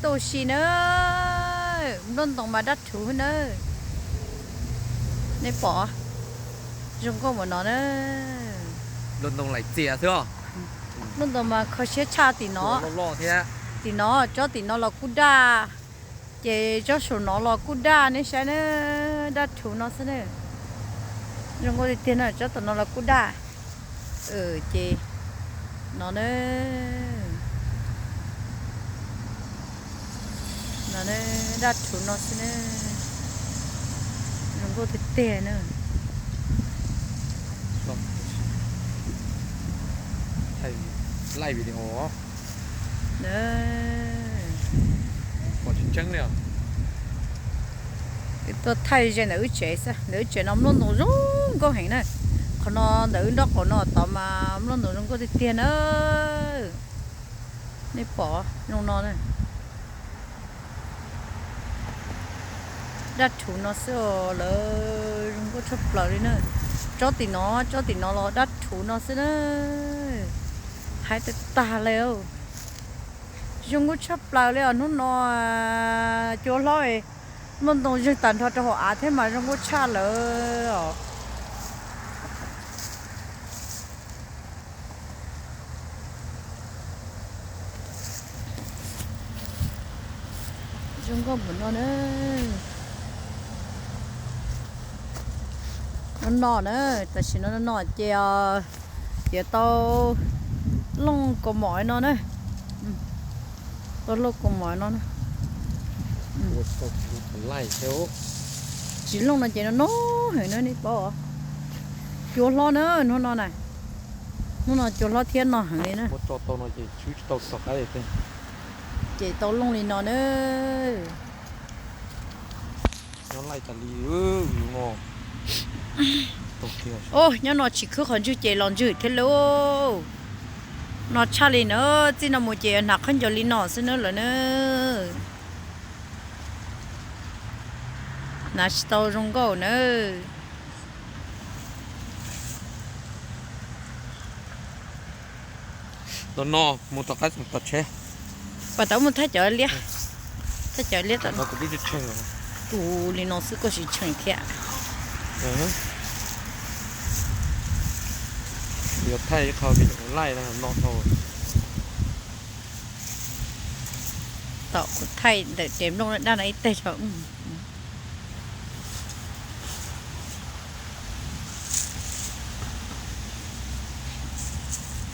Tuaj ua si na, nplooj ntoos mas dab rhuv na. Nej pom, zoo nkauj npaum no na. Nplooj ntoos laim txias xwb. Nplooj ntoos mas kho siab tshaj tim no. Tim no, tsob tim no los kuj daj, ces tsob saum no los kuj daj, nej saib na, daj rhuv no xwb na. Zoo nkauj tiag tiag na, tsob tom no los kuj daj. Ces no na, no daj rhuv no xwb na. Zoo nkauj tiag tiag na. Laij video. Pom tseeb tseeb li os. Tuaj thaij ze ntawm wb tsev xwb, ntawm wb tsev no nplooj ntoos zoo nkauj heev na. Qhov no ntawm wb nraub qaum no tod mas nplooj ntoos zoo nkauj tiag tiag na. Nej pom zoo no na. Daj rhuv no xwb os, lawv zoo nkauj tshaj plaws li na. Tsob tim no, tsob tim no los daj rhuv no xwb na. Haib tag tag li. Zoo nkauj tshaj plaws li os hnub no. Cua hlob, nplooj ntoos zwg tag nrho rau hauv av thiab mas zoo nkauj tshaj lawm os. Zoo nkauj npaum no na. No no na, tam sim no no no ces yuav tau looj kaus mom no na. Tau looj kaus mom no na. Tsis looj no ces no no heev na, nej paub. Cua hlob na, hnub no na. Hnub no cua hlob thiab no heev li na. Ces tau looj li no na. Nyob no tsis khwb qhov ntswg ces los ntswg thiab lauj. No tshaj li na, txij no mus ces hnav khaub ncaws li no xwb na lawm na. Hnav tsis tau zoo nkauj na. No no mus tom qab tom tsheb. Pas tau mus thaij cov liab, thaij cov liab tom no. Tus li no xwb koj tsis tsheej thiab. Yuav thaij qhov video laij no thaum kuv thaij ntawm tes nplooj daj no ib teg tso.